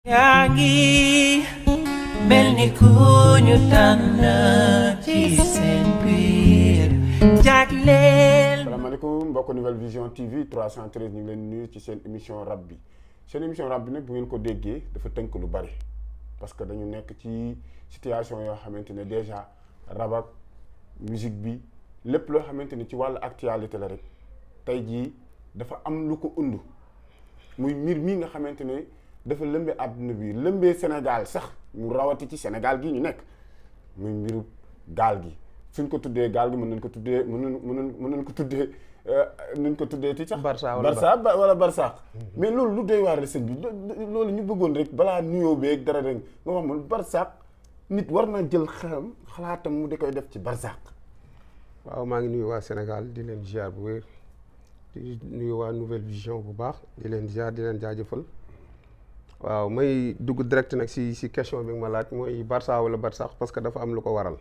yaa ngi mel ni ku ñu tànn ci seen biir jagleel. salaamaaleykum mbokk Nouvelle Vision TV 313 ñu ngi leen nuyu ci seen émission rab bi seen émission rab bi nag bu ngeen ko déggee dafa tënk lu bari parce que dañu nekk ci situation yoo xamante ne déjà rab ak musique bi lépp loo xamante ni ci wàllu actualité la rek tey jii dafa am lu ko undu muy mbir mii nga xamante ne dafa lëmbee àdduna bi lëmbee Sénégal sax mu rawati ci Sénégal gi ñu nekk muy mbiru gaal gi suñ ko tuddee gaal gi mën nañ ko tuddee mën nañ ko tuddee nuñ ko tuddee ti sax Barça wala Barsaq mais loolu lu doy waar la sëñ bi loolu ñu bëggoon rek balaa nuyoo beeg dara rek nga wax man Barsaq nit war na jël xalaatam mu di koy def ci Barsaq. waaw maa ngi nuyu waa Sénégal di leen ziar bu wér di nuyu waa Nouvelle Vision bu baax di leen ziar di leen jaajëfal waaw may dugg direct nag si question bi nga ma laaj mooy Barça wala Barsaq parce que dafa am lu ko waral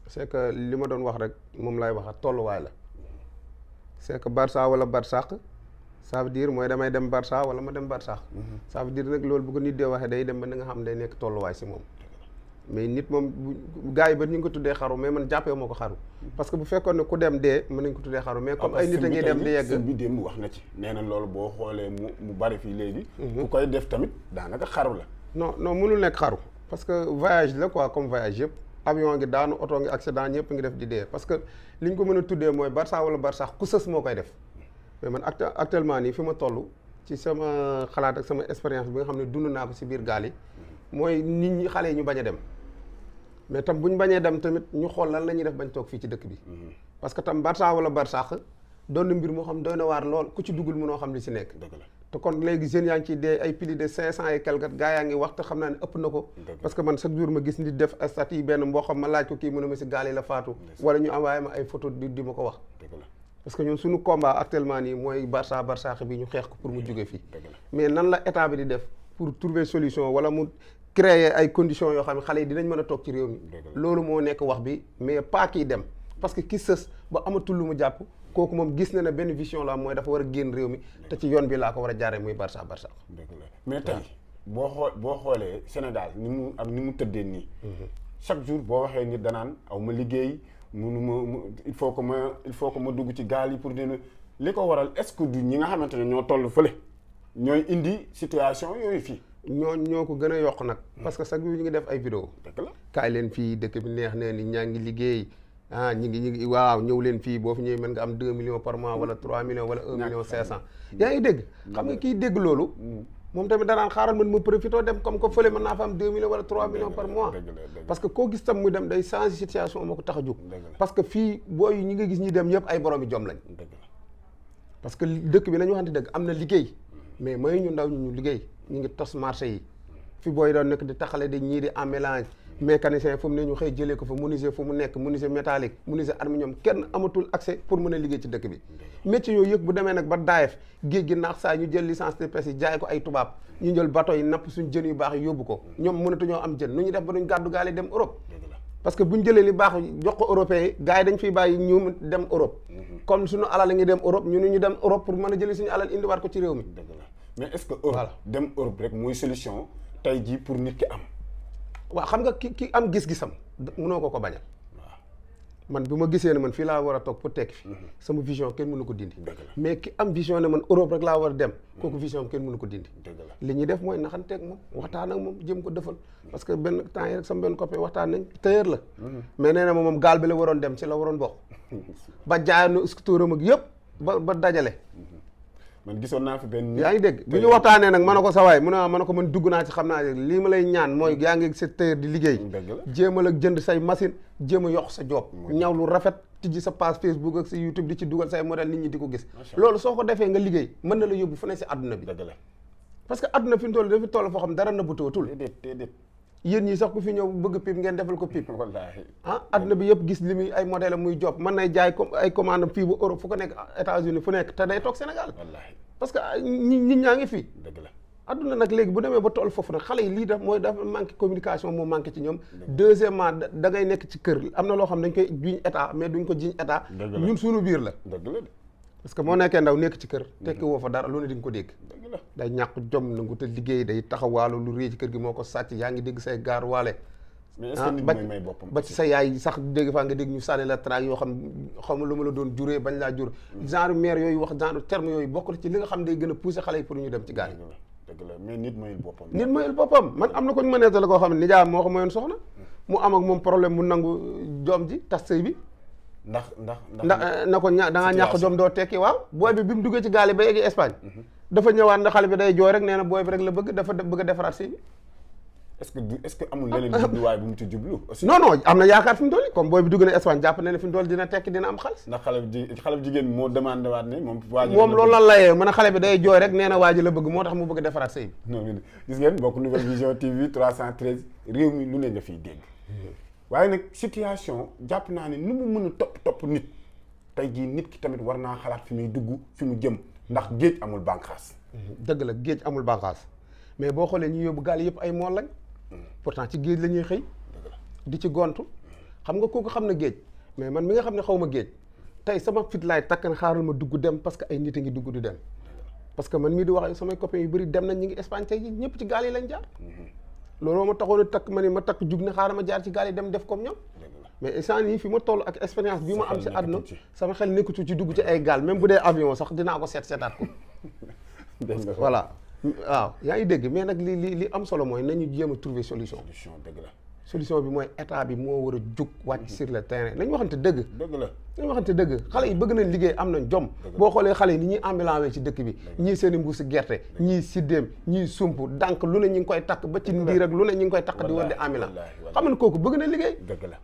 c'est que li ma doon wax rek moom lay wax tolluwaay la c'est que Barça wala Barsaq ça veut dire mooy damay dem Barça wala ma dem Barsaq ça veut dire nag loolu bu ko nit dee waxee day dem ba ni nga xam day nekk tolluwaay si moom mais nit moom gars yi ba ñu ngi ko tuddee xaru mais man jàppee moo ko xaru parce que bu fekkoon ne ku dem dee mën nañ ko tuddee xaru mais comme ay nit a ngi dem di yegg sëñ bi démb wax na ci nee na loolu boo xoolee mu bari fii léegi ku koy def tamit daanaka xaru la non mënul nekk xaru parce que voyage la quoi comme voyage yëpp avion ngi daanu oto ngi accident ñëpp ngi def di dee parce que li ñu ko mën a tuddee mooy Barça wala Barsaq ku sës moo koy def mais man actuellement nii fi ma toll ci sama xalaat ak sama expérience bi nga xam ne dund naa ko si biir gaal yi mooy nit ñi xale yi ñu bañ a dem mais tam bu ñu bañee dem tamit ñu xool lan la ñuy def bañ toog fii ci dëkk bi parce que tam Barça wala Barsaq doon na mbir moo xam doy na waar lool ku ci duggul mënoo xam li si nekk te kon léegi jeunes yaa ngi ci dee ay plus de 500 et quelques gars yaa ngi wax te xam naa ne ëpp na ko parce que man chaque jour ma gis nit def statut yi benn mboo xam ma laaj ko kii mu ne ma si gaal yi la faatu wala ñu envoyé ma ay photo di ma ko wax parce que ñun suñu combat actuellement nii mooy Barça Barsaq bi ñu xeex ko pour mu jóge fii mais nan la état bi di def pour trouver solution wala mu créer ay conditions yoo xam ne xale yi dinañ mën a toog ci réew mi loolu moo nekk wax bi mais pas kii dem parce que ki sës ba amatul lu mu jàpp kooku moom gis na ne benn vision la mooy dafa war a génn réew mi te ci yoon bi laa ko war a jaaree muy Barça Barsaq mais tey boo xoolee Sénégal ni mu tëddee nii chaque jour boo waxee nit danaan aw ma liggéey il faut que ma dugg ci gaal yi pour dina li ko waral est-ce que du ñi nga xamante ne ñoo toll fële ñooy indi situation yooyu fii ñoo ko gën a yokk nag parce que chaque jour ñu ngi def ay vidéo kaay leen fii dëkk bi neex nee ni ñaa ngi liggéey ñi ngi waaw ñëw leen fii boo fi ñëwee mën nga am 2 millions par mois wala 3 millions wala 1 million 500 yaa ngi dégg xam nga kiy dégg loolu moom tamit danaan xaaral man ma profité dem comme que fële mën naa fa am 2 millions wala 3 millions par mois parce que koo gis tam muy dem day changer situation moo ko tax a jóg parce que fii booy ñi nga gis ñi dem yëpp ay boroomi jom lañ parce que dëkk bi nañu waxante dëgg am na liggéey mais may ñu ndaw ñu liggéey ñu ngi tos marché yi fi booy doon nekk di taxale di ñii di en mélange mécanicien fu mu ne ñu xëy jëlee ko fa menuisier fu mu nekk menuisier métallique menuisier aluminium kenn amatul accès pour mën a liggéey ci dëkk bi métier yooyu yëpp bu demee nag ba daayef géej gi naax saa ñu jël licence de pêche yi jaay ko ay tubaab ñu jël bateau yi napp suñ jën yu baax yi yóbbu ko ñoom mënatuñoo am jën nu ñu def ba duñ gàddu gaal yi dem Europe parce que buñ jëlee li baax jox ko européen yi gars yi dañ fiy bàyyi ñu dem Europe comme suñu alal la ngi dem Europe ñu dem Europe pour mën a jëlee suñu alal indiwaat ko ci réew mi mais est-ce que Europe dem Europe rek mooy solution tey jii pour nit ki am waaw xam nga ki am gis-gisam mënoo ko bañal waaw man bu ma gisee ne man fii laa war a toog pour tekki fi sama vision kenn mënu ko dindi mais ki am vision ne man Europe rek laa war a dem kooku vision kenn mënu ko dindi li ñuy def mooy naxanteeg moom waxtaan ak moom jëm ko defal parce que benn temps yi rek sama benn copain waxtaan nañ tailleur la mais nee na moom gaal bi la waroon dem ci la waroon bokk ba jaayoon scooteram ak yëpp ba dajale man gisoon naa fi benn yaa ngi dégg bi ñu waxtaanee nag ma ne ko sa waay mu ne ma ne ko man dugg naa ci xam naa lii ma lay ñaan mooy yaa ngi secteur di liggéey jéemal ak jënd say machine jéem a yokk sa job ñaw lu rafet tijji sa page Facebook ak sa YouTube di ci dugal say modèle nit ñi di ko gis loolu soo ko defee nga liggéey mën na la yóbbu fu ne si àdduna bi parce que àdduna fi mu toll dafa toll foo xam dara na bu tootul yéen ñi sax ku fi ñëw bëgg pip ngeen defal ko pip àdduna bi yëpp gis li muy ay modèle muy job mën nay jaay ay commande fii ba Europe fu ko nekk États-Unis fu nekk te day toog Sénégal parce que nit ñaa ngi fii àdduna nag léegi bu demee ba toll foofu nag xale yi lii daf mooy dafa manqué communication moo manqué ci ñoom deuxièmement da ngay nekk ci kër am na loo xam dañ koy jiñ état mais duñ ko jiñ état ñun suñu biir la parce que moo nekkee ndaw nekk ci kër tekki woo fa dara lu ne di nga ko dégg day ñàkk jom nangu te liggéey day taxawaalu lu rëy ci kër gi moo ko sàcc yaa ngi dégg say gaar waale mais est-ce que nit mooy may boppam ba ci sa yaay sax dégg faa nga dégg ñu sànni la traag yoo xam xawma lu ma la doon juree bañ laa jur genre mère yooyu wax genre terme yooyu bokk na ci li nga xam day gën a pousser xale yi pour ñu dem ci gaar yi dëgg la mais nit mooy boppam nit mooy boppam man am na ko ñu ma nettali koo xam ne nijaayam moo ko mayoon soxna mu am ak moom problème mu nangu joom ji tas sëy bi ndax na ko da ngaa ñàkk jom doo tekki waaw booy bi mu duggee ci gaal yi ba eggi Espagne dafa ñëwaat na xale bi day jooy rek nee na booy bi rek la bëgg dafa bëgg a defaraat sëy bi est-ce que amul leneen jubluwaay bu mu ci jublu aussi non am na yaakaar fi mu toll comme booy bi dugg na Espagne jàpp na ne fi mu toll dina tekki dina am xaalis ndax xale bu jigéen moo demandé waat ne moom loolu la layee mën a xale bi day jooy rek nee na waa ji la bëgg moo tax mu bëgg a defaraat sëy bi non gis ngeen bokk Nouvelle Vision TV 313 réew mi lu ne nga fiy dégg waaye nag situation jàpp naa ne nu mu mën a topp nit tey jii nit ki tamit war naa xalaat fi muy dugg fi mu jëm ndax géej amul bànqaas dëgg la géej amul bànqaas mais boo xoolee ñu yóbbu gaal yëpp ay mool lañ pourtant ci géej la ñuy xëy di ci gontu xam nga kooku xam na géej mais man mi nga xam ne xaw ma géej tey sama fit laay takkan xaaral ma dugg dem parce que ay nit a ngi dugg di dem parce que man mii di wax samay copains yu bëri dem nañ ñi ngi Espagne tey ji ñëpp ci gaal yi lañ jaar loolu ma taxoon a takk ma ne ma takk jug ne xaaral ma jaar ci gaal yi dem def comme ñoom mais instant nii fi ma toll ak expérience bi ma am si àdduna sama xel nekkatu ci dugg ci ay gaal même bu dee avion sax dinaa ko seetaat ko voilà waaw yaa ngi dégg mais nag li am solo mooy nañu jéem a trouver solution dëgg la solution bi mooy état bi moo war a jug wàcc sur le terrain nañ waxante dëgg la nañ waxante dëgg xale yi bëgg nañ liggéey am nañ jom boo xoolee xale yi ni ñuy ambulancé ci dëkk bi ñii seen i mbuusi gerte ñii siddéem ñii sump dànk lu ne ñi ngi koy takk ba ci ndiir ak lu ne ñi ngi koy takk di war di ambulant xam nga kooku bëgg na liggéey dëgg la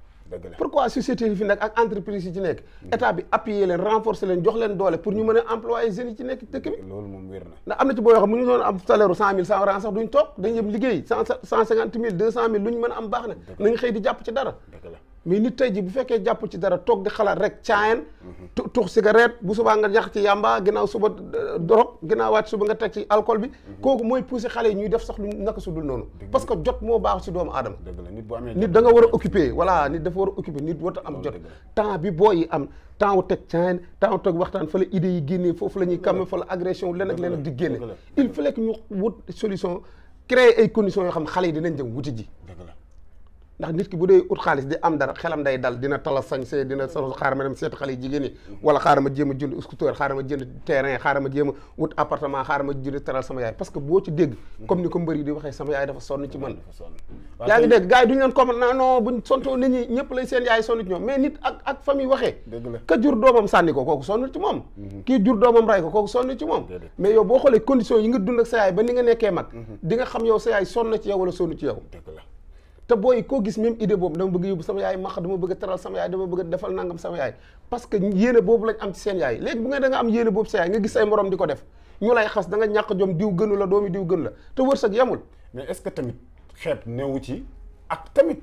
pourquoi société yi fi nekk ak entreprise yi ci nekk état bi appuyer leen renforcer leen jox leen doole pour ñu mën a employer jeunes yi ci nekk dëkk bi loolu moom wér na ndax am na ci boo yoo xam mu ñu doon am salaire 100 000 100 sax duñ toog dañ yëm liggéey 150 000 200 000 lu ñu mën a am baax na nañ xëy di jàpp ci dara mais nit tey ji bu fekkee jàpp ci dara toog di xalaat rek caayen tux cigarette bu subaa nga jax ci yamba ginnaaw suba dorog ginnaaw waat suba nga teg ci alcool bi kooku mooy pousser xale yi ñuy def sax lu naka su dul noonu parce que jot moo baax ci doomu aadama nit da nga war a occuper voilà nit dafa war a occuper nit warta am jot temps bi boo yi am temps wu teg caayen temps wu teg waxtaan fa la idées yi génnee foofu la ñuy kàmme fa la agression len ak leen ak di génne il fallait que ñu wut solution créer ay conditions yoo xam xale yi dinañ dem wuti ji ndax nit ki bu dee ut xaalis di am dara xelam day dal dina tala sañse dina sa xaaral ma dem seet xale yi jigéen ñi wala xaaral ma jéem a jënd scooter xaaral ma jënd terrain xaaral ma jéem a wut appartement xaaral ma jënd teral sama yaay parce que boo ci dégg comme ni ko mbër yi di waxee sama yaay dafa sonn ci man yaa ngi dégg gars yi duñu leen comme non buñ sontoo nit ñi ñëpp lay seen yaay sonn ci ñoom mais nit ak famille waxee ka jur doomam sànni ko kooku sonn ci moom kii jur doomam ray ko kooku sonn ci moom mais yow boo xoolee conditions yi nga dund ak sa yaay ba ni nga nekkee mag di nga xam yow sa yaay sonn ci yow wala sonn ci yow te booy koo gis même idée boobu dama bëgg yóbbu sama yaay max dama bëgg a teral sama yaay dama bëgg a defal nangam sama yaay parce que yéene boobu lañ am ci seen yaay léegi bu nga da nga am yéene boobu sa yaay nga gis say morom di ko def ñu lay xas da nga ñàkk jom diw gënu la doomi diw gën la te wërsëg yemul mais est-ce que tamit xeeb newu ci ak tamit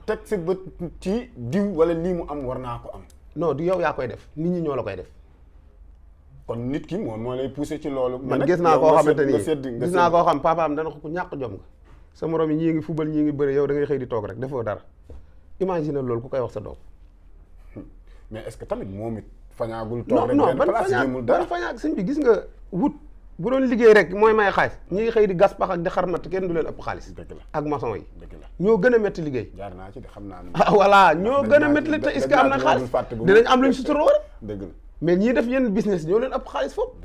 teg sa bët ci diw wala lii mu am war naa ko am non du yow yaa koy def nit ñi ñoo la koy def kon nit ki moo lay poussé ci loolu man gis naa koo xamante ni gis naa koo xam papaam dana ko ku ñàkk jom nga sa morom yi ñii ngi fubal ñii ngi bëri yow da ngay xëy di toog rek defoo dara imagine loolu ku koy wax sa doom mais est-ce que tamit moom it fañaagul toog rek ban fañaag sëñ bi gis nga wut bu doon liggéey rek mooy may xaalis ñi ngi xëy di gas pax ak di xarmat kenn du leen ëpp xaalis ak maçon yi ñoo gën a métti liggéey jaar naa ci de xam naa voilà ñoo gën a métti li te est-ce que am na xaalis dinañ am luñ sutura war dëgg la mais ñii def yenn business ñoo leen ëpp xaalis foofu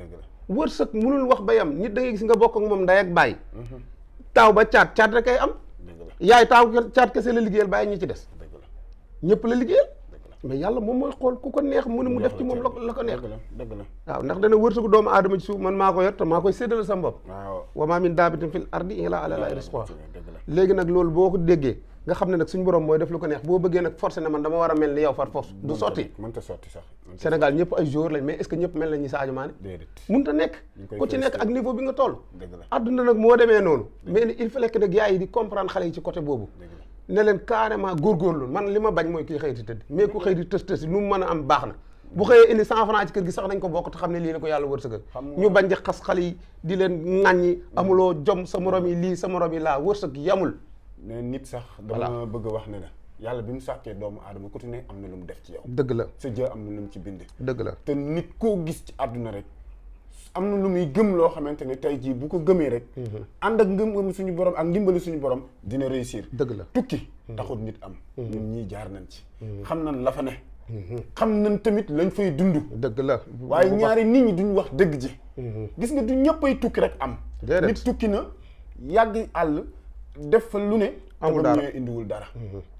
wërsëg mënul wax ba yam nit da ngay gis nga bokk ak moom nday ak bàyyi taaw ba caat rek ay am yaay taaw caat kese la liggéeyal bàyyi ñi ci des ñëpp la liggéeyal mais yàlla moom mooy xool ku ko neex mu ne mu def ci moom la ko neex waaw ndax dana wërsëgu doomu aadama ci suuf man maa ko yor te maa koy séddale sa bopp wa maa min daabatin fil ardi illaa alaa llaahi rizquhaa léegi nag loolu boo ko déggee nga xam ne nag suñu borom mooy def lu ko neex boo bëggee nag forcé ne man dama war a mel ni yow far force du sotti mënta sotti sax Sénégal ñëpp ay joueurs lañ mais est-ce que ñëpp mel nañ ñi Sadio Mané mënut a nekk ku ci nekk ak niveau bi nga toll adduna nag moo demee noonu mais il fallait que nag gars yi di comprendre xale yi ci côté boobu ne leen carrément góorgóorlu man li ma bañ mooy kii xëy di tëdd mais ku xëy di tës lu mu mën a am baax na bu xëyee indi 100 francs ci kër gi sax dañ ko bokk te xam ne lii la ko yàlla wërsëgal ñu bañ di xas xale yi di leen ŋàññi amuloo jom sa morom yi lii sa morom yi laa wërsëg yamul mais nit sax dama bëgg a wax ne la yàlla bi mu sàkkee doomu aadama ku ne am na lu mu def ci yow. dëgg la sa jë am na lu mu ci bind. dëgg la te nit koo gis ci àdduna rek am na lu muy gëm loo xamante ne tey jii bu ko gëmee rek. ànd ak ngëm suñu borom ak ndimbali suñu borom dina réussir. dëgg la tukki taxul nit am. ñun ñii jaar nañ ci. xam nañ la fa ne. xam nañ tamit lañ fay dund. dëgg la waaye ñaari nit ñi duñ wax dëgg ji. gis nga du ñëppay tukki rek am. nit tukki na yàgg àll def fa lu ne. amul dara te indiwul dara.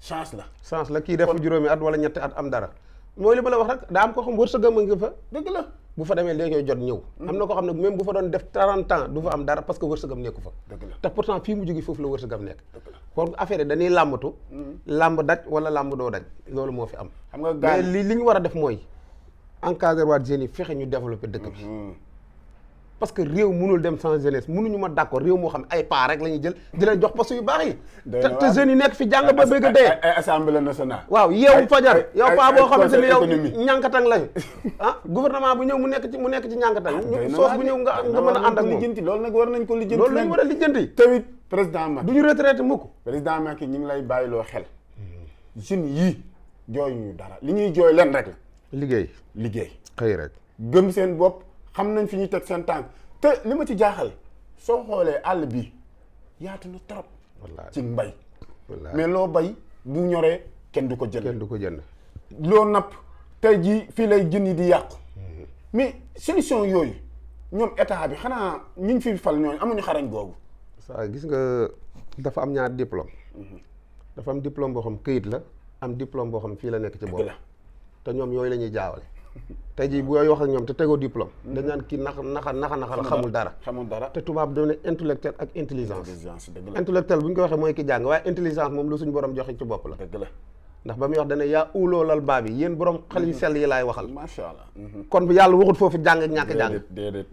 chance la kii def juróomi at wala ñetti at am dara. mooy li ma la wax rek daa am ko xam wërsëgam nga fa. dëgg la bu fa demee léegi jot ñëw. am na ko xam ne même bu fa doon def 30 ans du fa am dara parce que wërsëgam nekku fa. dëgg la te pourtant fii mu jóge foofu la wërsëgam nekk. kon affaire yi dañuy làmbatu. làmb daj wala làmb doo daj loolu moo fi am. xam nga gars mais li ñu war a def mooy encadrer waat jeunes yi fexe ñu développer dëkk bi. parce que réew mënul dem sans jeunesse mënuñu ma d'accord réew moo xam ne ay paa rek la ñuy jël di leen jox poste yu baax yi. te jeunes yi nekk fi jàng ba bëgg a dee. ay assemblée nationale. waaw yeewu fajar yow paa boo xamante ni yow ñànkatang lañu. gouvernement bu ñëw mu nekk ci ñànkatang. soos bu ñëw nga mën a ànd ak moom. loolu nag war nañ ko lijjanti. loolu lañ war a lijjanti. tamit président Macky du ñu retraité mukk. président Macky ñu ngi lay bàyyiloo xel. jeunes yii jooy ñu dara li ñuy jooy leen rek la. liggéey. xëy rek. gëm seen bopp xam nañ fi ñuy teg seen tànk te li ma ci jaaxal soo xoolee àll bi yaatu na trop. ci mbay. mais loo bay bu ñoree kenn du ko jënd. loo napp tey jii fii lay jën yi di yàqu. mais solution yooyu ñoom état bi xanaa ñu fi fal ñooñu amuñu xarañ googu. saa gis nga dafa am ñaar diplôme. dafa am diplôme boo xam këyit la am diplôme boo xam fii la nekk ci boobu. te ñoom yooyu la ñuy jaawale. tey jii booy wax ak ñoom te tegoo diplôme. dañ naan kii naxa la xamul dara. te tubaab dañu ne intellectuel ak intelligence. intellectuel bu ñu ko waxee mooy ki jàng waaye intelligence moom lu suñu borom joxe ci bopp la. dëgg la ndax ba muy wax dana yaa uloolal baa bi yéen borom xel yu sell yi laay waxal. macha allah. kon yàlla waxut foofu jàng ak ñàkk jàng. déedéet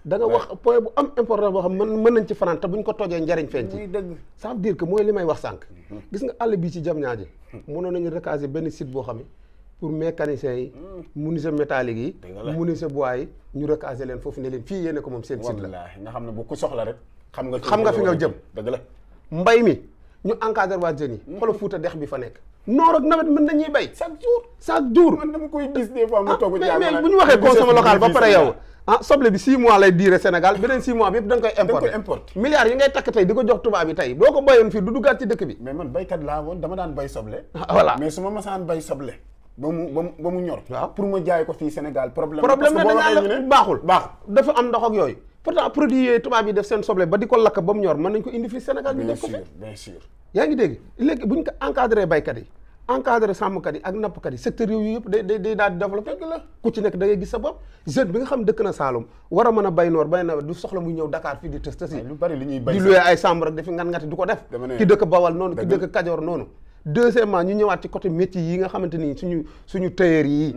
da nga wax point bu am important boo xam mën nañ ci fanaan te buñ ko tojee njariñ feeñ ci. dëgg ça veut dire que mooy li may wax sànq. gis nga àll bii ci Diamniadio mënoon nañu recaser benn site boo xam ne pour mécaniciens yi menuisier métallique yi menuisier bois yi ñu recaser leen foofu ne leen fii yéene ko moom seen site la nga xam ne bu ko soxla rek xam nga fi nga jëm. dëgg la mbay mi ñu encadrer waa jeunes yi xoolal Fuuta dex bi fa nekk noor ak nawet mën nañuy bay chaque jour man dama koy gis des fois mu toog mais bu ñu waxee consommation locale ba pare yow soble bi 6 mois lay diire Sénégal beneen 6 mois bi yëpp da nga koy importer milliards yi ngay takk tey di ko jox tubaab yi tey boo ko bayoon fii du duggaat ci dëkk bi. mais man baykat laa woon dama daan bay soble. voilà mais su ma masaan bay soble ba mu ñor. waaw pour ma jaay ko fii Sénégal problème la dañaa la baaxul dafa am ndox ak yooyu pourtant produit yooyu tubaab yi def seen soble ba di ko lakk ba mu ñor mën nañ ko indi fii Sénégal ñu def ko fi bien sûr yaa ngi dégg léegi buñ ko encadré baykat yi encadré sàmmkat yi ak nappkat yi secteur yooyu yëpp day daal di développé la ku ci nekk da ngay gis sa bopp jeune bi nga xam dëkk na Saloum war a mën a bay noor bay nawet du soxla muy ñëw Dakar fii di tës tës yi lu bari li ñuy bay di loué ay chambre rek dafi ngati du ko def ki dëkk Bawal noonu ki dëkk Kajoor noonu deuxièmement ñu ñëwaat ci côté métier yi nga xamante ni suñu tailleur yi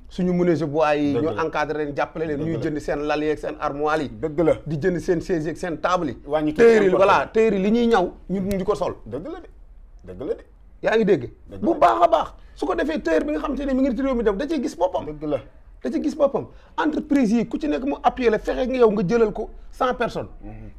suñu menuisier bois yi ñu encadré leen jàppale leen ñuy jënd seen lal yi ak seen armoire yi dëgg la di jënd seen chaise yi ak seen table yi tailleur yi voilà tailleur yi li ñuy ñaw ñu di ko sol dëgg la de yaa ngi dégg bu baax a baax su ko defee tailleur bi nga xamante ne mi ngi ci réew mi dem da ciy gis boppam dëgg la da ci gis boppam entreprise yi ku ci nekk mu appuyé la fexe nga yow nga jëlal ko 100 personnes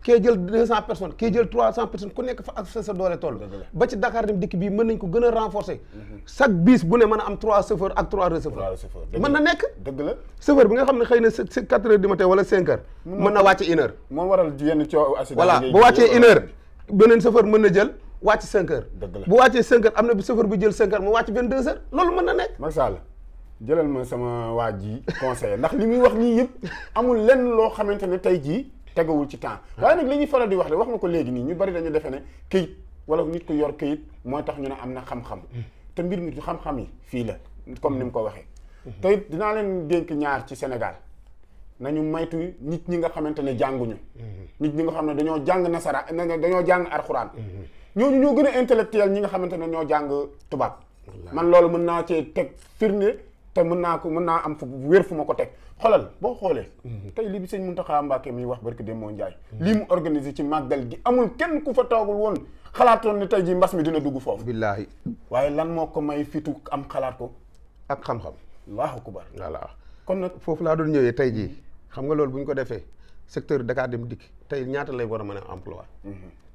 kee jël 200 personnes kee jël 300 personnes ku nekk fa ak sa doole toll ba ci Dakar dem dikk bii mën nañ ko gën a renforcer chaque bis bu ne mën a am 3 chauffeurs ak 3 receveurs mën na nekk dëgg la chauffeur bi nga xam ne xëy na 4 heures du matin wala 5 heures mën na wàcce 1 heure moo waral yenn coow accident voilà bu wàccee 1 heure beneen chauffeur mën na jël wàcc 5 heures bu wàccee 5 heures am na bi chauffeur bu jël 5 heures mu wàcc 22 heures loolu mën na nekk jëlal ma sama waa ji conseiller ndax li muy wax nii yëpp amul lenn loo xamante ne tey jii tegawul ci temps waaye nag li ñuy faral di wax de wax nga ko léegi nii ñu bari dañu defe ne këyit wala nit ku yor këyit mooy tax ñu ne am na xam-xam te mbir mi xam-xam yi fii la comme ni mu ko waxee te it dinaa leen dénk ñaar ci Sénégal nañu maytu nit ñi nga xamante ne jànguñu nit ñi nga xam ne dañoo jàng nasara dañoo jàng alxuraan ñooñu ñoo gën a intellectuel ñi nga xamante ne ñoo jàng tubaab man loolu mën naa cee teg firnde te mën naa am fu wér fu ma ko teg xoolal boo xoolee tey li bi sëñ Mountakha Mbacké muy wax barki Demba Ndiaye lii mu organisé ci màggal gi amul kenn ku fa toogul woon xalaatoon ne tey ji mbas mi dina dugg foofu billaahi waaye lan moo ko may fitu am xalaat ko ak xam-xam Allahu akbar voilà kon nag foofu laa doon ñëwee tey jii xam nga loolu bu ñu ko defee secteur Dakar dem dikk tey ñaata lay war a mën a emploi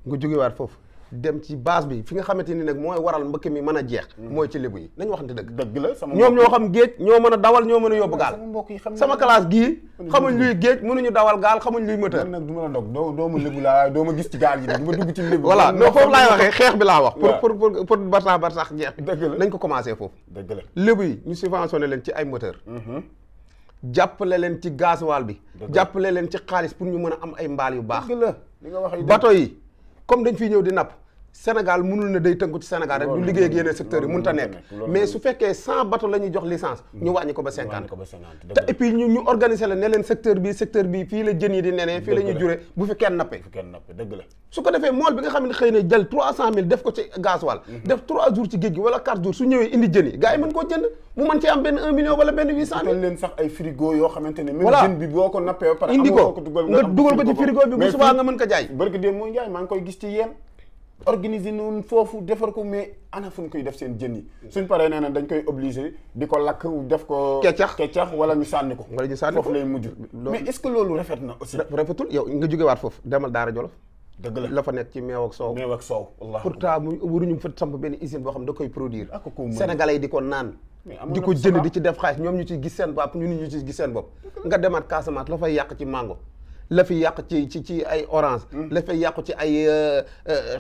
nga jógewaat foofu dem ci base bi fi nga xamante ni nag mooy waral mbëkk mi mën a jeex mooy ci lébu yi nañ waxante dëgg dëgg la sama ñoom ñoo xam géej ñoo mën a dawal ñoo mën a yóbbu gaal mbokk yi xam sama classe gii xamuñ luy géej mënuñu dawal gaal xamuñ luy moteur nag du ma la dog doo ma lébu laa doo ma gis ci gaal gi du ma dugg ci lébu voilà non foofu laay waxee xeex bi laa wax pour barsax jeex bi dëgg la nañ ko commencé foofu dëgg la lébu yi ñu subventionné leen ci ay moteur jàppale leen ci gasoil bi jàppale leen ci xaalis pour ñu mën a am ay mbaal yu baax dëgg la li nga wax bateau yi comme dañ fiy ñëw di napp Sénégal mënul ne day tënku ci Sénégal rek du liggéey ak yeneen secteurs yi mënut a nekk mais su fekkee 100 bateau la ñuy jox licence ñu wàññi ko ba 50 te et puis ñu organiser la ne leen secteur bi fii la jën yi di nenee fii la ñuy jure bu fi kenn nappee dëgg la su ko defee mool bi nga xam ne xëy na jël 300 000 def ko ci gasoil def 3 jours ci géej gi wala 4 jours su ñëwee indi jën yi gars yi mën koo jënd mu mën ci am benn 1 million wala benn 800 000 leen sax ay frigo yoo xamante ne même voilà jën bi boo ko nappee ba pare indi ko nga dugal ko ci frigo bi bu subaa nga mën ko jaay barki démb mooy jaay maa ngi koy gis ci yéen organiser noonu foofu defar ko mais ana fu ñu koy def seen jën yi suñ paree nee na dañ koy obligé di ko lakk def ko keccax wala ñu sànni ko foofu lay mujj mais est-ce que loolu rafet na aussi rafetul yow nga jógewaat foofu demal Daara Jolof dëgg la la fa nekk ci meew ak soow wallaahi pourtant waruñu fa samp benn usine boo xam da koy produire sénégalais yi di ko naan di ko jënd di ci def xaalis ñoom ñu ci gis seen bopp ñu ñu ci gis seen bopp nga demaat Casamance la fay yàq ci mango la fi yàq ci ay orange la fay yàqu ci ay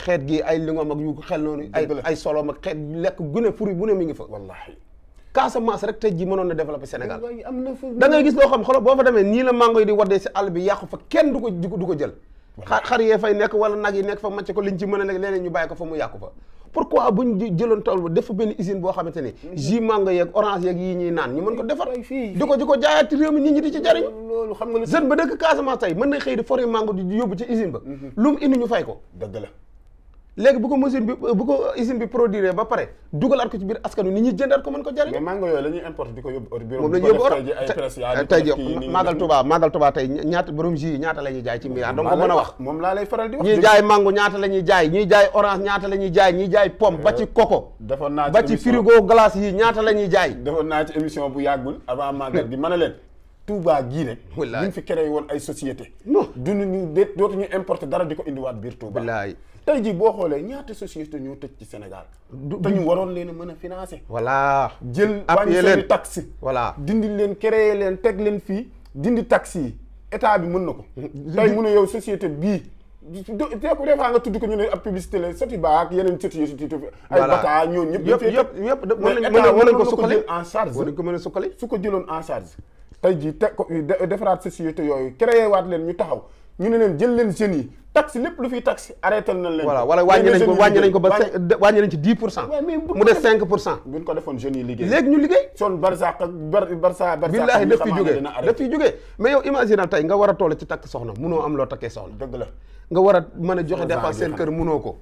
xeet gi ay lingom ak yu xel noonu ay solom ak xeet lekk gune furi bu ne mi ngi fa wallaahi Casamance rek tey jii mënoon na développer Sénégal da ngay gis loo xam xoolal boo fa demee nii la mango yi di waddee si àll bi yàqu fa kenn du ko jël xar yee fay nekk wala nag yi nekk fa macc ko liñ ci mën a nekk leneen ñu bàyyi ko fa mu yàqu fa pourquoi buñ jëloon tool ba def fa benn usine boo xamante ni jus mango yeeg orange yeeg yii ñuy naan ñu mën ko defar di ko jaayaat ci réew mi nit ñi di ci jariñu loolu xam nga jeune ba dëkk Casamance tey mën na xëy di forêt mango di yóbbu ci usine ba lu mu indi ñu fay ko dëgg la léegi bu ko usine bi produire ba pare dugalaat ko ci biir askanu nit ñi jëndaat ko mën ko jariñ mais mango yooyu la ñuy importer di ko yóbbu moom la ñu yóbbu tey ji Magal Touba tey ñaata borom jus yi ñaata la ñuy jaay ci milliard donc ko mën a wax moom laa lay faral di wax ñuy jaay mango ñaata la ñuy jaay ñuy jaay orange ñaata la ñuy jaay ñuy jaay pomme ba ci coco ba ci frigo glace yi ñaata la ñuy jaay defoon naa ci émission bu yàggul avant magal gi mën a leen Touba gii rek buñ fi créé woon ay société non duñu dootuñu importer dara di ko indiwaat biir Touba tey jii boo xoolee ñaata société ñoo tëj ci Sénégal te ñu waroon leen a mën a financer voilà jël wàññi seeni taxe voilà dindi leen créer leen teg leen fii dindi taxe yi état bi mën na ko tey mun a yow société bii des fois nga tudd ko ñu ne ab publicité la Sotiba ak yeneen société ay Bata ñooñu yëpp mën nañ ko sukkali en charge mën nañ ko mën a sukkali su ko jëloon en charge tey jii teg ko defaraat société yooyu créé waat leen ñu taxaw ñu ne leen jël leen jeunes yi taxe lépp lu fiy taxe arrêté nañ leen voilà wala wàññi nañ ko ba wàññi nañ ci 10% mu des 5% buñ ko defoon jeunes yi liggéey léegi ñu liggéey son Barzak ak Barça billaahi daf fi jógee mais yow imagine tey nga war a toll ci takk soxna munoo am loo takkee soxna dëgg la nga war a mën a joxe dépense seen kër munoo ko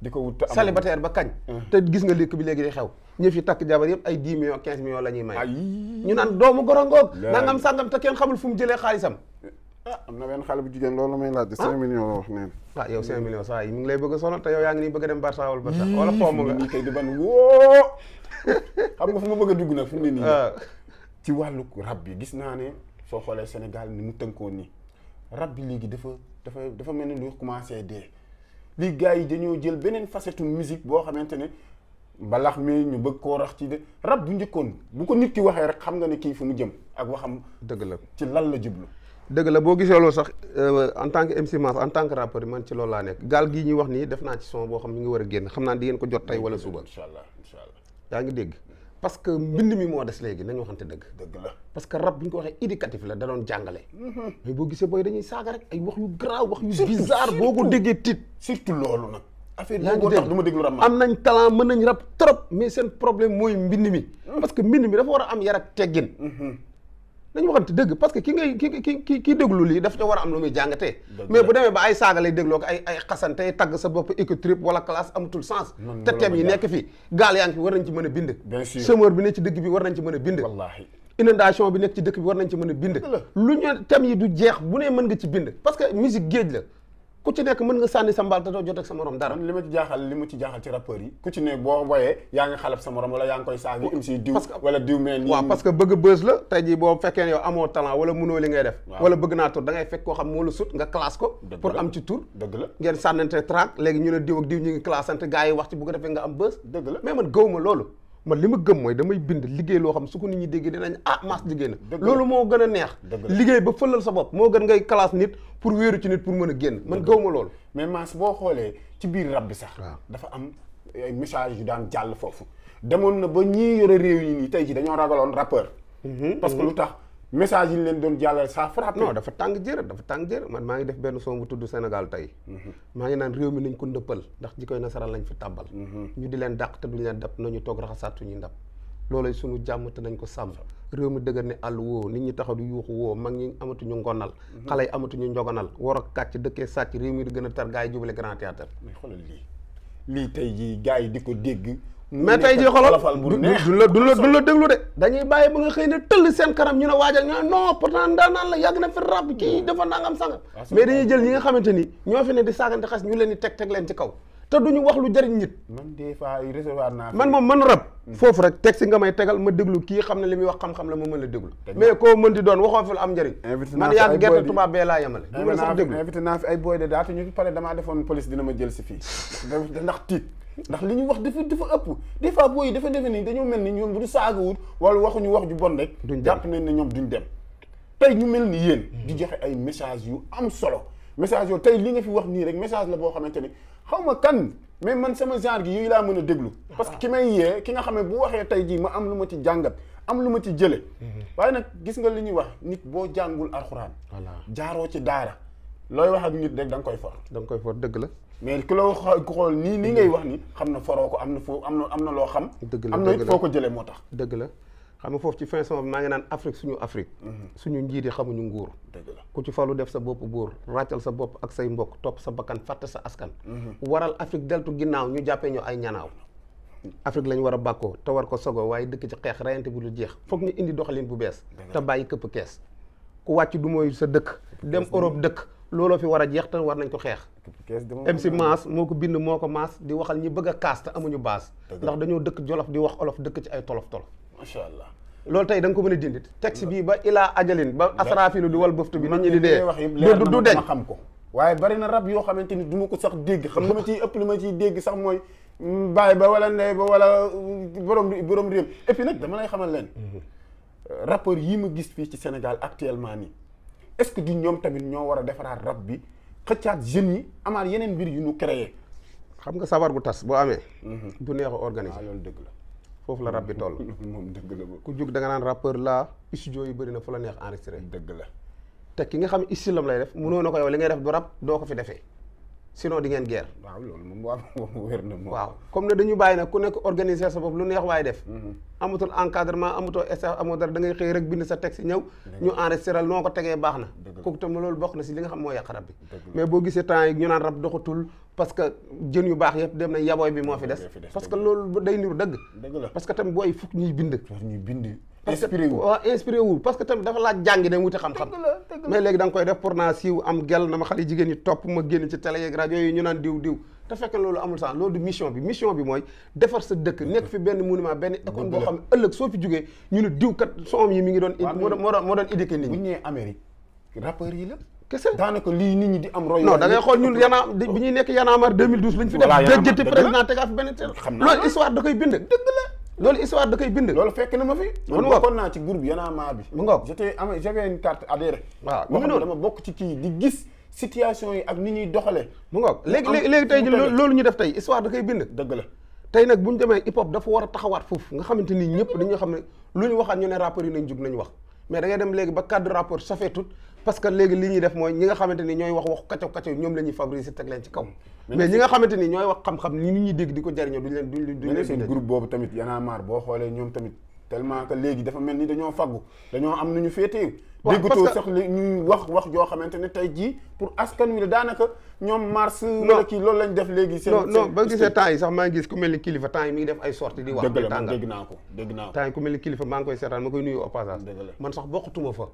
di ko wut célibataire ba kañ te gis nga lékk bi léegi di xew ñë fi takk jabar yëpp ay 10 millions 15 millions la ñuy may ñu naan doomu gorongoog nangam sàngam te kenn xamul fu mu jëlee xaalisam am na benn xale bu jigéen loolu may laaj 5 millions la wax neen yow 5 millions saa yi mi ngi lay bëgg a sonal te yow yaa ngi nii bëgg a dem Barça wala Barça wala xoomu nga nii kay di ban woo xam nga fu ma bëgg a dugg nag fu mu ne nii ci wàllu rab bi gis naa ne soo xoolee Sénégal ni mu tënkoo nii rab bi léegi dafa mel ni lu commencé dee lii gars yi dañoo jël beneen facette musique boo xamante ne mbalax mi ñu bëgg koo rax ci de rab bu njëkkoon bu ko nit ki waxee rek xam nga ne kii fu mu jëm ak waxam dëgg la ci lan la jublu dëgg la boo gisee loolu sax en tant que MC Mass en tant que rappeur man ci loolu laa nekk gaal gii ñuy wax nii def naa ci son boo xam mi ngi war a génn xam naa di ngeen ko jot tey wala suba incha allah yaa ngi dégg parce que mbind mi moo des léegi nañu waxante dëgg la parce que rab bi ñu ko waxee éducatif la da doon jàngale mais boo gisee booy dañuy saaga rek ay wax yu garaaw wax yu bizarre boo ko déggee tiit surtout loolu nag affaire boobu tax du ma déglu rab am nañ talent mën nañ rab trop mais seen problème mooy mbind mi parce que mbind mi dafa war a am yar ak teggin nañu waxante dëgg parce que ki ngay ki déglu lii daf ca war a am lu muy jàngatee mais bu demee ba ay saaga lay dégloo ko ay xasante tagg sa bopp écotrip wala classe amatul sens te thème yi nekk fii gaal yaa ngi fi war nañ ci mën a bind chômeur bi nekk ci dëkk bi war nañ ci mën a bind wallaahi inondation bi nekk ci dëkk bi war nañ ci mën a bind lu ñu thème yi du jeex bu ne mën nga ci bind parce que musique géej la ku ci nekk mën nga sànni sa mbaal te doo jot ak sa morom dara. li ma ci jaaxal ci rappeurs yi ku ci ne boo woyee yaa ngi xalab sa morom wala yaa ngi koy saagi MC diw wala diw mel nii. waaw parce que bëgg buzz la tey jii boo fekkee ne yow amoo talent wala mënoo li ngay def. wala bëgg naa tur da ngay fekk koo xam moo la sut nga classe ko. pour am ci tur. dëgg la ngeen sànnante track léegi ñu ne diw ak diw ñu ngi classante gars yi wax ci bu ko defee nga am buzz. dëgg la mais man gëwuma loolu. man li ma gëm mooy damay bind liggéey loo xam su ko nit ñi déggee dinañ maas liggéey na loolu moo gën a neex liggéey ba fëlal sa bopp moo gën ngay classe nit pour wéeru ci nit pour mën a génn man gëwuma loolu mais maas boo xoolee ci biir rab bi sax dafa am ay message yu daan jàll foofu demoon na ba ñii yore réew yi nii tey ji dañoo ragaloon rappeur parce que lu tax message yi ñu leen doon jàllale ça frappe. non dafa tàng jër man maa ngi def benn son bu tudd Sénégal tey maa ngi naan réew mi nañ ko ndëppal ndax ji koy nasaraan lañ fi tàbbal ñu di leen dàq te duñ leen dab nañu toog raxasaat suñuy ndab loolay suñu jàmm te nañ ko sàmm réew mi dëgër ne àll woo nit ñi taxaw di yuuxu woo mag ñi amatuñu ngonal xale yi amatuñu njogonal war a kàcc dëkkee sàcc réew mi di gën a tar gars yi jubale grand théâtre mais xoolal lii tey jii gars yi di ko dégg mais tey jii xoolal duñ la déglu de dañuy bàyyi ba nga xëy ne tëll seen kanam ñu ne waajal ñu ne non pourtant daanaan la yàgg na fi rab kii dafa nangam sangam mais dañuy jël ñi nga xamante ni ñoo fi ne di saagante xas ñu leen di teg leen ci kaw te duñu wax lu jëriñ nit man des fois recevoir naa man moom man rab foofu rek teg si nga may tegal ma déglu kii xam ne li muy wax xam-xam la ma mën a déglu mais koo mën di doon waxoo fi lu am njëriñ man yàgg gerte tubaab bee laa yemale du ma sax déglu invité naa fi ay boy de daata ñu pare damaa defoon police dina ma jël si fii ndax tiit ndax li ñu wax dafa ëpp des fois booy yi dafa defe nii dañoo mel ni ñoom bu du saagawut wala waxuñu wax ju bon rek jàpp nañ ne ñoom duñ dem tey ñu mel ni yéen di joxe ay message yu am solo message yooyu tey li nga fi wax nii rek message la boo xamante ni xaw ma kan mais man sama genre gi yooyu laa mën a déglu parce que ki may yee ki nga xam ne bu waxee tey jii ma am lu ma ci jàngat am lu ma ci jële waaye nag gis nga li ñuy wax nit boo jàngul alxuraan jaaroo ci daara looy wax ak nit rek da nga koy for dëgg la mais ku la ku xool nii ngay wax ni xam na foroo ko am na foo am na loo xam dëgg la am na foo ko jëlee moo tax dëgg la xam nga foofu ci fin son maa ngi naan Afrique suñu njiit yi xamuñu nguur dëgg la ku ci falu def sa bopp buur ràccal sa bopp ak say mbokk topp sa bakkan fàtte sa askan waral Afrique deltu ginnaaw ñu jàppee ñu ay ñanaaw Afrique lañ war a bàkkoo te war ko sogo waaye dëkk ci xeex rayante bu lu jeex foog ñu indi doxalin bu bees te bàyyi këpp kees ku wàcc du mooy sa dëkk dem Europe dëkk looloo fi war a jeex te war nañ ko xeex MC Maas moo ko bind moo ko maas di waxal ñi bëgg a kaas te amuñu base ndax dañoo dëkk jolof di wax olof dëkk ci ay tolof macha allah loolu tey da nga ko mën a dindi texte bii ba ilaa ajalin ba asraafilu di wal bëftu bi nit ñi di dee du deñ ma xam ko waaye bari na rab yoo xamante ni du ma ko sax dégg xam li ma ciy ëpp li ma ciy dégg sax mooy baay ba wala ndey ba wala borom réew et puis nag dama lay xamal leen rapport yi ma gis fii ci Sénégal actuellement nii est-ce que du ñoom tamit ñoo war a defaraat rab bi xëccaat jeunes yi amaat yeneen mbir yu ñu créé xam nga sabar bu tas boo amee du neex a organiser loolu dëgg la foofu la rab bi toll moom dëgg la ku jug da nga naan rappeur la studio yi bëri na fu la neex enregistré dëgg la te ki nga xam istilam lay def mënoo na ko yow li ngay def du rab doo ko fi defee sinon di ngeen guerre waaw loolu moom waaw wér na moom waaw comme ne dañu bàyyi nag ku nekk organiser sa bopp lu neex waaye def amatul encadrement amatoo staff amoo dara da ngay xëy rek bind sa texte ñëw ñu enregistral noo ko tegee baax na kooku tam loolu bokk na si li nga xam moo yàq rab bi mais boo gisee temps yi ñu naan rab doxatul parce que jën yu baax yëpp dem na yabooy bi moo fi des parce que loolu day niru dëgg parce que tamit booy fukk ñuy bind inspiré wu parce que tamit dafa laaj jàngi dem wuti xam-xam mais léegi da nga koy def pour naa siiw am gel na ma xale jigéen ñi topp ma génn ci télé yeeg rajo yi ñu naan diw te fekk loolu amul sax loolu du mission bi mooy defar sa dëkk nekk fi benn monument benn école boo xam ne ëllëg soo fi jógee ñu ne diw kat soom yi mi ngi doon moo doon éduqué nit ñi bu ñëwee Amérique rappeurs yi la kese daanaka lii nit ñi di am roy non da ngay xool ñun bi ñuy nekk Y'en-a-marre 2012 lañ fi def jëjjëti président tegaat fi benn loolu histoire da koy bind dëgg la loolu histoire da koy bind loolu fekk na ma fi man bokkoon naa ci groupe Y'en-a-marre bi mu ngoog j'avais une carte adhérée waaw mu ngi noonu dama bokk ci kii di gis situation yi ak ni ñuy doxalee mu ngoog léegi tey ji loolu ñu def tey histoire da koy bind dëgg la tey nag bu ñu demee hip hop dafa war a taxawaat foofu nga xamante ni ñëpp dañoo xam ne lu ñu waxaat ñu ne rappeurs yi nañ jug nañ wax mais da ngay dem léegi ba cadre rapport ça fait tout parce que léegi li ñuy def mooy ñi nga xamante ni ñooy wax kacaw ñoom la ñuy favoriser teg leen ci kaw mais ñi nga xamante ni ñooy wax xam-xam ni nit ñuy dégg di ko jariñoo duñ leen seen groupe boobu tamit Y'en-a-marre boo xoolee ñoom tamit tellement que léegi dafa mel ni dañoo faggu dañoo am nu ñu féetee déggatoo sax li ñuy wax joo xamante ne tey jii pour askan wi la daanaka ñoom mars wala kii loolu lañ def léegi non ba gisee temps yi sax maa ngi gis ku mel ni kilifa temps yi mi ngi def ay sorties di wax dëgg naa ko temps yi ku mel ni kilifa maa ngi koy seetaan ma koy nuyu au passage man sax bokkatuma fa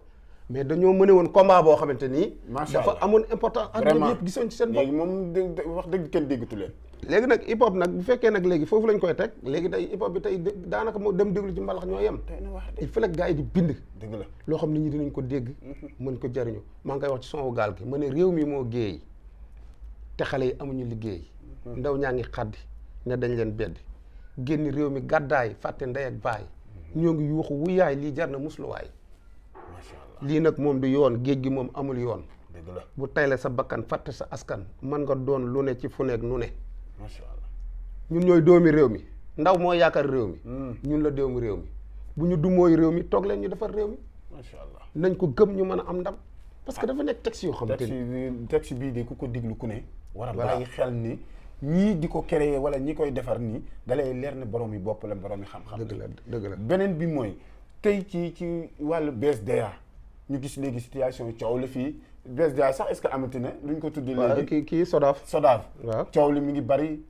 mais dañoo mëne woon combat boo xamante nii Macha dafa Allah. amoon importance ak ñoom yëpp gisoon ci seen bopp léegi moom wax dëgg kenn déggatu leen. léegi nag hip hop nag bu fekkee nag léegi foofu lañ koy teg léegi tey hip hop bi tey daanaka moo dem déglu ci mbalax ñoo yem il faut que gars yi di bind dëgg la loo xam nit ñi dinañ ko dégg mën ko jariñu maa ngi koy wax ci son gaal gi ma ne réew mi moo géey te xale yi amuñu liggéey ndaw ñaa ngi xaddi ne dañ leen beddi génn réew mi gàddaay fàtte ndey ak baay ñoo ngi yuuxu wuyaay lii jar na musluwaay macha allah lii nag moom du yoon géej gi moom amul yoon dëgg la bu tayle sa bakkan fàtte sa askan mën nga doon lu ne ci fu nekk nu ne macha allah ñun ñooy doomi réew mi ndaw moo yaakaar réew mi ñun la doomi réew mi bu ñu dumooy réew mi toog leen ñu defar réew mi macha allah nañ ko gëm ñu mën a am ndam parce que dafa nekk texte yoo xamante ni texte bii de ku ko diglu ku ne war a Voilà. bàyyi xel ni ñii di ko créer wala ñi koy defar nii dalay leer ne borom yi bopp la borom yi xam-xam dëgg la dëgg la beneen bi mooy tey ci wàllu BSDA ñu gis léegi situation coow la fii BSDA sax est-ce que amati na luñ ko tuddee waaw léegi kii Sodaaf SODAV waaw coow li mi ngi bari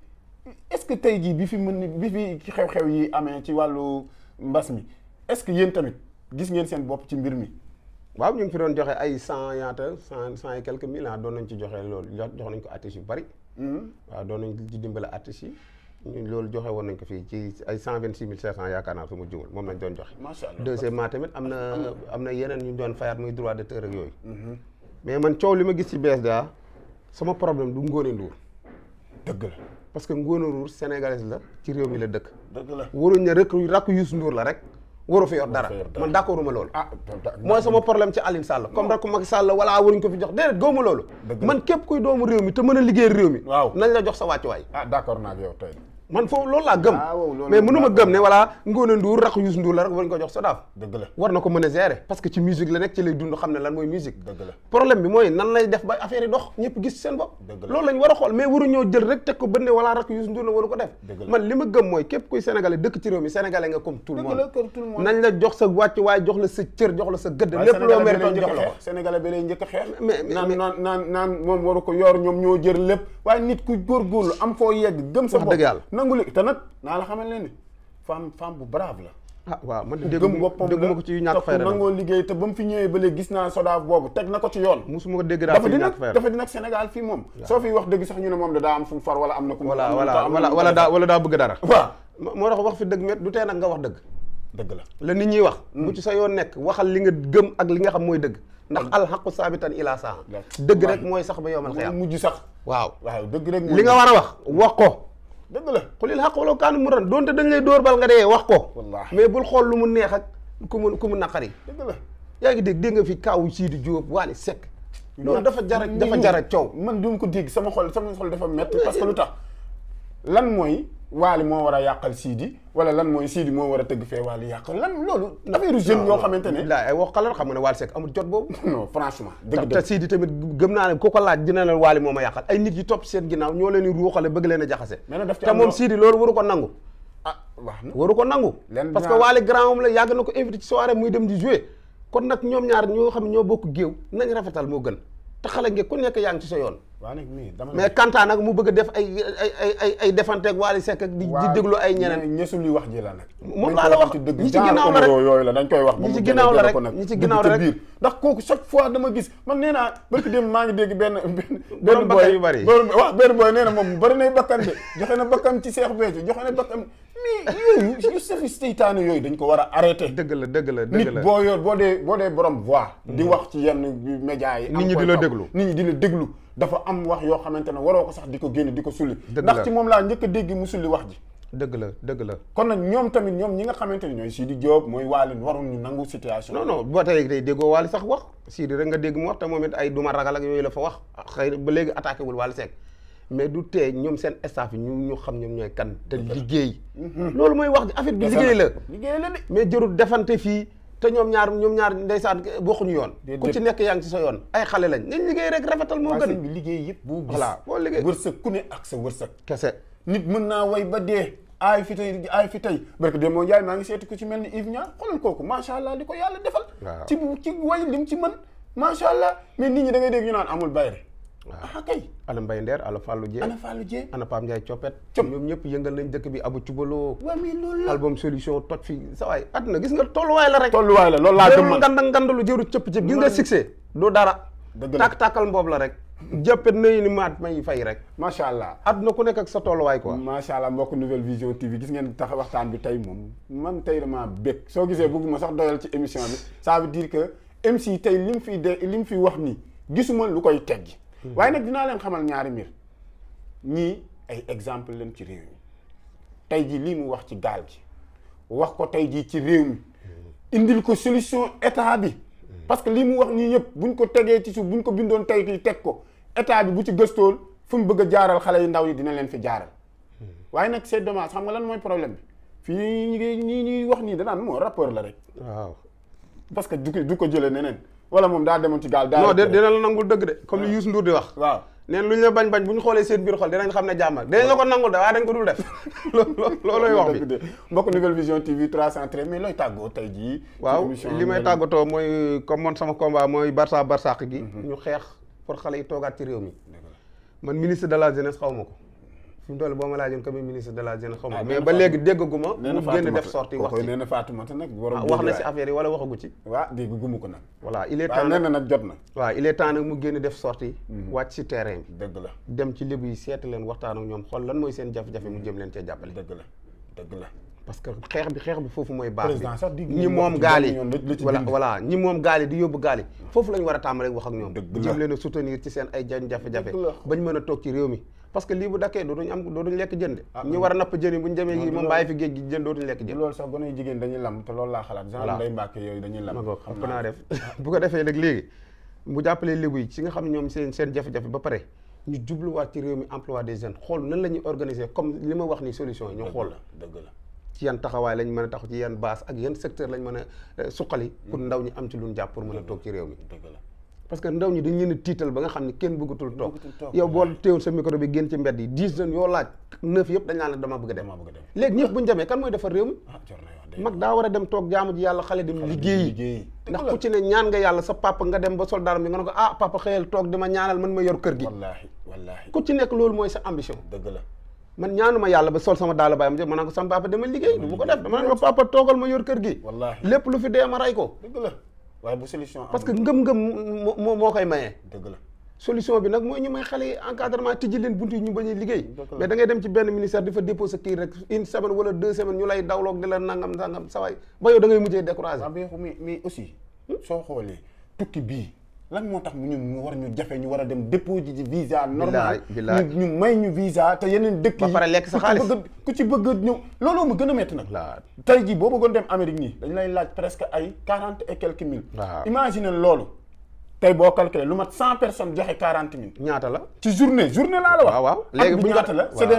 est-ce que tey jii bi fi xew-xew yi amee ci wàllu mbas mi est-ce que yéen tamit gis ngeen seen bopp ci mbir mi waaw ñu ngi fi doon joxe ay cent et quelques mille doon nañ ci joxe loolu jox nañ ko artistes yu bari waaw doon nañ ci dimbale artistes yi loolu joxe woon nañ ko fii ci ay 126 500 yaakaar naa su ma jumul moom lañ doon joxe macha allah deuxièmement tamit am na yeneen ñu doon fayaat muy droit d'auteur ak yooyu mais man coow li ma gis ci BSDA sama problème du Ngone Ndour dëgg la parce que Ngone Ndour sénégalaise la ci réew mi la dëkk dëgg la waruñ ne rek rakk Youssou Ndour la rek waru fi yor dara man d'accord uma loolu mooy sama problème ci Aline Sall comme rakk Macky Sall wala waruñ ko fi jox déedéet gawma loolu man képp kuy doomu réew mi te mën a liggéey réew mi waaw nañ la jox sa wàccuwaay d'accord naa ak yow tey man foofu loolu laa gëm loolu mais mënu ma gëm ne voilà Ngone Ndour rakk Youssou Ndour la rek waruñ ko jox Sodaaf dëgg la war na ko mën a gérer parce que ci musique la nekk ci lay dund xam ne lan mooy musique dëgg la problème bi mooy nan lay def ba affaire yi dox ñëpp gis seen bopp dëgg la loolu lañ war a xool mais waru ñoo jël rek teg ko bënne wala rakk Youssou Ndour na waru ko def dëgg la man li ma gëm mooy képp kuy sénégalais dëkk ci réew mi sénégalais nga comme tout le dëgg la monde comme tout le monde nañ la jox sa wàcc waaye jox la sa cër jox la sa gëdd lépp loo méritoon jox la ko sénégalais bi lay njëkk a xeex mais naan moom waru ko yor ñoom ñoo jër lépp waaye nit ku góorgóorlu am foo yegg gëm sa wax bopp dëgg yàlla nangu li te nag naa la xamal leen ni femme bu brave la ah waaw man gëm dégguma boppam dégguma ko ci ñàkk fayda nangoo liggéey te ba mu fi ñëwee ba léegi gis naa Sodaaf boobu teg na ko ci yoon musuma ko dégg daal fi ñàkk fayda dafa di nag Sénégal fii moom soo fi wax dëgg sax ñu ne moom da daa am fu mu far wala am na ku wala daa bëgg dara waaw moo tax wax fi dëgg met du tee nag nga wax dëgg la la nit ñiy wax bu ci sa yoon nekk waxal li nga gëm ak li nga xam mooy dëgg ndax alxaqu saabitan ila saa dëgg rek mooy sax ba yowmal xiyaam mujj sax waaw dëgg rek li nga war a wax ko dëgg la xulil xaq wala kaanu mu ran doonte dañ lay dóor bal nga dee wax ko wallaahi mais bul xool lu mu neex ak ku mu naqari dëgg la yaa ngi dégg nga fi kaawu Sidi Diop Wally Seck loolu dafa jara coow man du ma ko dégg sama xol dafa metti parce que lu tax lan mooy Wally moo war a yàqal Sidi wala lan mooy Sidi moo war a tëgg fee Wally yàqal lan loolu affaire jeune yoo xamante ne ay wax xalaat xam nga ne Wally Seck amul jot boobu non franchement dëgg te Sidi tamit gëm naa ne ku ko laaj dina leen Wally moo ma yàqal ay nit yi topp seen ginnaaw ñoo leen di ruuxale bëgg leen a jaxase te moom Sidi loolu waru ko nangu wax na waru ko nangu parce que Wally grand moom la yàgg na ko invité ci soirée muy dem di jouer kon nag ñoom ñaar ñoo xam ñoo bokk géew nañ rafetal moo gën te xale nge ku nekk yaa ngi ci sa yoon mais Kanta nag mu bëgg a def ay defanteeg Wally Seck ak di déglu ay ñeneen ñesul li wax ji la nag moom laa la wax ñi ci ginnaaw la rek yooyu la dañ koy wax ñi ci ginnaaw la rek ñi ci ginnaaw la rek ndax kooku chaque fois dama gis man nee naa barki dem maa ngi dégg benn bakkan yu bari waaw benn boy nee na moom bari nay bakkan de joxe na bakkan ci Cheikh Béthio joxe na bakkan mais yooyu yu safi seytaane yooyu dañ ko war a arrêté dëgg la nit boo yor boo dee borom voix di wax ci yenn médias yi nit ñi di la déglu nit ñi di la déglu dafa am wax yoo xamante ne waroo ko sax di ko génne di ko sulli ndax ci moom laa njëkk a dégg mu sulli wax ji dëgg la kon nag ñoom tamit ñi nga xamante ne ñooy Sidi Diop mooy Wally waruñu nangu situation non boo tey déggoo Wally sax wax Sidi rek nga dégg mu wax te moom it ay duma ragal ak yooyu la fa wax xëy na ba léegi attaqué wul Wally Seck mais du tee ñoom seen staff yi ñu xam ñoom ñooy kan te liggéey loolu mooy wax ji affaire bi liggéey la de mais jërul defante fii te ñoom ñaar ndeysaan bokkuñu yoon ku ci nekk yaa ngi ci sa yoon ay xale lañ nañ liggéey rek rafetal moo gën bi liggéey yëpp boo gis voilà boo liggéey wërsëg ku ne ak sa wërsëg kese nit mën naa way ba dee aay fi tey barke de moo Njaay maa ngi seeti ku ci mel ni Yves Niang xoolal kooku macha allah di ko yàlla defal ci way lim ci mën macha allah mais nit ñi da ngay dégg ñu naan amul bayre ah kay. ana Mbaye Nder ana Fallou Dieng. ana Pape Ndiaye Coppet. ñoom ñëpp yëngal nañ dëkk bi Abu Cubaloo. waaw mais loolu la album solution toj fi sa waay àdduna gis nga tolluwaay la rek. tolluwaay la loolu laa gëm man ngandalu jëru cëpp cëpp gis nga succès du dara. dëgg la tàkkal mboob la rek. jëppet nañu ni maat may fay rek. macha allah àdduna ku nekk ak sa tolluwaay quoi. macha allah mbokk Nouvelle Vision TV gis ngeen tax waxtaan bi tey moom man tey dama bég soo gisee bëgguma sax doyal ci émission bi ça veut dire que MC tey li mu fi wax nii gisuma lu koy teggi waaye nag dinaa leen xamal ñaari mbir ñii ay exemple leen ci réew mi tey ji lii mu wax ci gaal gi wax ko tey jii ci réew mi indil ko solution état bi parce que lii mu wax nii yëpp buñ ko tegee ci suuf buñ ko bindoon tey kii teg ko état bi bu ci gëstool fu mu bëgg a jaaral xale yu ndaw yi dina leen fi jaaral waaye nag c'est dommage xam nga lan mooy problème bi fii ñuy wax nii danaan moo rapport la rek waaw parce que du ko jëlee neneen wala moom daa demoon ci gaal non dina la nangul dëgg de comme li Youssou Ndour di wax waaw neen lu ñu la bañ bu ñu xoolee seen biir xol dinañ xam ne jàmm dinañ la ko nangul de waaye dañ ko dul def loolooy wax bi mbokk Nouvelle Vision TV 313 mais looy tàggoo tey jii waaw li may tàggatoo mooy comme man sama combat mooy Barça Barsaq gi ñu xeex pour xale yi toogaat ci réew mi man ministre de la jeunesse xaw ma ko fi mu toll boo ma laajoon comme ministre de la jeunesse xaw ma ko mais ba léegi déggaguma mu génn def sortie wax ci nee na Fatoumata nag wax na si affaire yi wala waxagu ci waaw déggaguma ko nag voilà il est temps nee na nag jot na waaw il est temps nag mu génn def sortie wàcc si terrain bi dëgg la dem ci lébu yi seeti leen waxtaan ak ñoom xool lan mooy seen jafe-jafe mu jëm leen cee jàppale dëgg la parce que xeex bi foofu mooy baax bi ñi moom gaal yi voilà ñi moom gaal yi di yóbbu gaal yi foofu la ñu war a tàmbalee wax ak ñoom jëm leen a soutenir ci seen ay jafe-jafe bañ mën a toog ci réew mi parce que lii bu dakkee dootuñ lekk jën de ñi war a napp jën yi buñ demee gi moom bàyyi fi géej gi jën dootuñ lekk jën loolu sax gone yu jigéen dañuy lam te loolu laa xalaat genre Ndeye Mbacke yooyu dañuy lam ëpp naa def bu ko defee nag léegi mu jàppalee léegu yi ci nga xam ne ñoom seen jafe-jafe ba pare ñu jubluwaat ci réew mi emploi des jeunes xool nan la ñuy organiser comme li ma wax ni solution yi ñu xool dëgg la ci yan taxawaay lañ mën a taxaw ci yan base ak yan secteur lañ mën a suqali pour ndaw ñi am ci luñ jàpp pour mën a toog ci réew mi parce que ndaw ñi dañ leen a tiital ba nga xam ne kenn bëggatul toog yow boo teewul sa micro bi génn ci mbedd yi 10 jeunes yoo laaj 9 yëpp dañ naan la dama bëgg a dem léegi ñëpp buñu demee kan mooy defar réew mi mag daa war a dem toog jaamu ji yàlla xale dem liggéeyi ndax ku ci ne ñaan nga yàlla sa papa nga dem ba soldat bi nga ne ko ah papa xëyal toog dima ñaanal man ma yor kër gi wallaahi ku ci nekk loolu mooy sa ambition dëgg la man ñaanuma yàlla ba sol sama daala bàyyi ma jëm ma naan ko sama papa dama liggéey du bu ko def dama naan ko papa toogal ma yor kër gi wallaahi lépp lu fi dee ma ray ko dëgg la waaye bu solution parce que ngëm-ngëm moo koy mayee dëgg la solution bi nag mooy ñu may xale yi encadrement tijji leen buntu yi ñu bañ a liggéey mais da ngay dem ci benn ministère di fa déposer kii rek une semaine wala 2 semaines ñu lay dawloog di la nangam sawaay ba yow da ngay mujjee découragé mais aussi soo xoolee tukki bii lan moo tax mu war ñu jafe ñu war a dem déposer ji visa normal ñu may ñu visa te yeneen dëkk yi ba pare lekk sa xaalis ku ci bëgg ñëw looloo ma gën a métti nag tey jii boo bëggoon dem Amérique nii dañ lay laaj presque ay 40 et quelques mille imagine loolu tey boo calculé lu mat 100 personnes joxe 40 000 ñaata la ci journée laa la wax waaw léegi bu ñaata la c'est des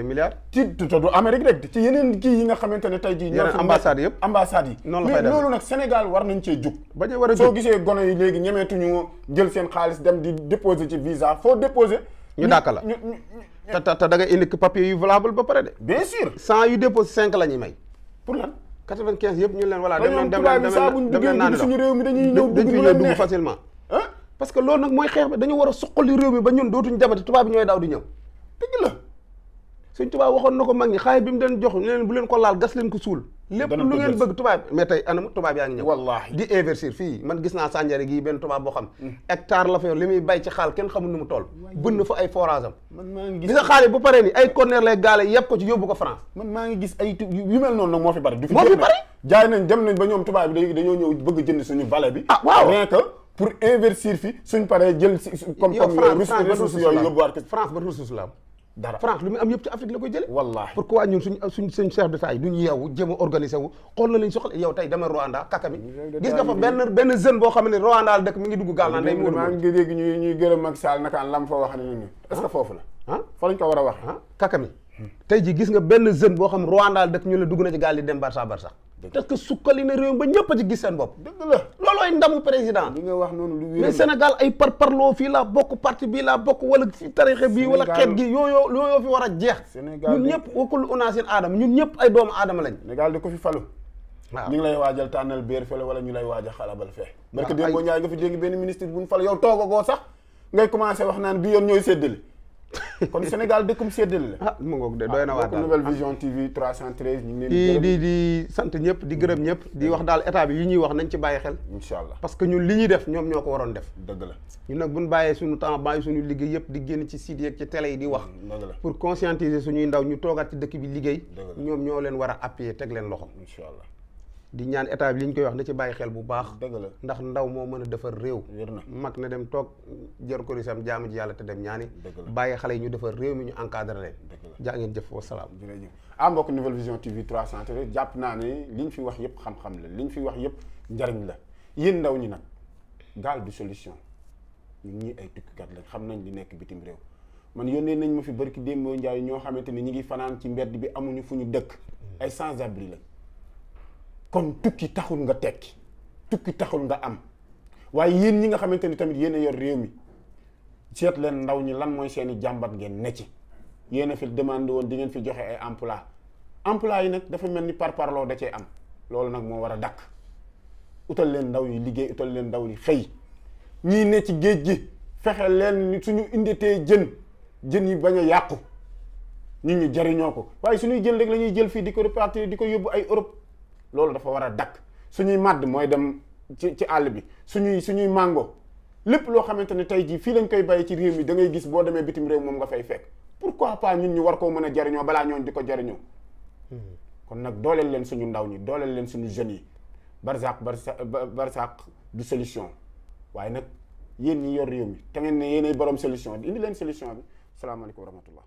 milliards ci te du Amérique rek ci yeneen kii yi nga xamante ne tey jii yeneen ambassades yi noonu la fay loolu nag Sénégal war nañ cee jug soo gisee gone yi léegi ñemeetuñu jël seen xaalis dem di déposer ci visa foo déposer ñu dàkk la te da nga indi papier yu valable ba pare de bien sûr 100 yu déposé 5 la ñuy may pour lan 95 yëpp ñu leen voilà dem leen suñu réew mi dañuy ñëw dugg facilement parce que loolu nag mooy xeex bi dañu war a suqali réew mi ba ñun dootuñu jamati tubaab bi ñooy daw di ñëw dëgg la suñ tubaab waxoon na ko mag ñi xaalis bi mu leen jox leen bu leen ko laal gas leen ko suul lépp lu ngeen bëgg tubaab mais tey anam tubaab yaa ngi ñëw wallaahi di investir fii man gis naa Sandiara gii benn tubaab boo xam hectare la fa yor li muy bay ci xaal kenn xamul nu mu toll bënn fa ay forage am gis nga xaalis bu paree ni ay conteneur lay gaale yëpp ko ci yóbbu ko France man maa ngi gis ay yu mel noonu nag moo fi bari du fi bari jaay nañ dem nañ ba ñoom tubaab bi dañoo ñëw bëgg jënd suñu vallée bi waaw rien que pour investir fi suñ paree jël comme ressources yooyu yóbbuwaat ko France ba ressource la am dara France lu muy am yëpp ci Afrique la koy jële wallaahi pourquoi ñun suñ chef d'état yi duñu yeewu jéem a organiser wu xool na lañ soxla yow tey dama Rwanda Kakami gis nga fa benn jeune boo xam ne Rwanda la dëkk mi ngi dugg gaal naan day maa ngi dégg ñuy gërëm Macky Sall nakaan lam fa wax ne est-ce que foofu la fa lañ ko war a wax Kakami tey ji gis nga benn jeune boo xam Rwanda la dëkk ñu la dugg na ci gaal di dem Barça parce que sukkali na réew ba ñëpp a ci gis seen bopp dëgg la loolooy ndamu président li nga wax noonu lu wér mais Sénégal ay parparloo fii laa bokk parti bii laa bokk wala ci tarixe bii wala xeet gi yooyoo fi war a jeex ñun ñëpp wakul unaasin aadama ñun ñëpp ay doomu aadama lañ Sénégal di ko fi falu waaw ñu ngi lay waajal tànnal béer fële wala ñu lay waajal xalabal fee barke démb boo ñaay nga fi dégg benn ministre bu ñu fal yow toogagoo sax ngay commencé wax naan bi yoon ñooy séddale kon Sénégal dëkkum séddale la. mu ngoog de doy na waat daal Nouvelle Vision TV 313 ñu ngi leen di sant ñëpp di gërëm ñëpp di wax daal état bi yi ñuy wax nañ ci bàyyi xel. incha allah parce que ñun li ñuy def ñoom ñoo ko waroon def. dëgg la ñun nag buñ bàyyee suñu temps bàyyi suñu liggéey yëpp di génn ci site yeeg ci télé yi di wax. dëgg la pour conscientiser suñuy ndaw ñu toogaat ci dëkk bi liggéey. ñoom ñoo leen war a appuyer teg leen loxo. incha allah di ñaan état bi li ñu koy wax na ci bàyyi xel bu baax. dëgg la ndax ndaw moo mën a defar réew. wér na mag na dem toog jër ko risam jaamu ji yàlla te dem ñaani. dëgg la bàyyi xale yi ñu defar réew mi ñu encadré leen. dëgg la jaa ngeen jëf wa salaam. jërëjëf mbokk Nouvelle Vision TV 313 jàpp naa ne li ñu fi wax yëpp xam-xam la li ñu fi wax yëpp njariñ la yéen ndaw ñi nag gaal du solution ñun ñii ay tukkikat lañ xam nañ li nekk bitim réew man yónnee nañ ma fi barki démb Njaay ñoo xamante ni ñi ngi fanaan ci mbedd bi amuñu fu ñu dëkk ay sans abri lañ kon tukki taxul nga tekki tukki taxul nga am waaye yéen ñi nga xamante ni tamit yéen a yor réew mi seet leen ndaw ñi lan mooy seeni jàmbat ngeen ne ci yéen a fi demandé woon di ngeen fi joxe ay emploi yi nag dafa mel ni parparloo da cee am loolu nag moo war a dakk utal leen ndaw yi liggéey utal leen ndaw yi xëy ñii ne ci géej gi fexe leen ni suñu indetee jën yi bañ a yàqu nit ñi jariñoo ko waaye suñuy jën rek la ñuy jël fii di ko répartir di ko yóbbu ay Europe loolu dafa war a dakk suñuy màdd mooy dem ci àll bi suñuy mango lépp loo xamante ne tey jii fii lañ koy bàyyi ci réew mi da ngay gis boo demee bitim réew moom nga fay fekk pourquoi pas ñun ñu war koo mën a jariñoo balaa ñooñ di ko jariñoo kon nag dooleel leen suñu ndaw ñi dooleel leen suñu jeunes yi barsaq du solution waaye nag yéen ñi yor réew mi te ngeen ne yéenay borom solution indi leen solution bi salaamaaleykum wa rahmatullah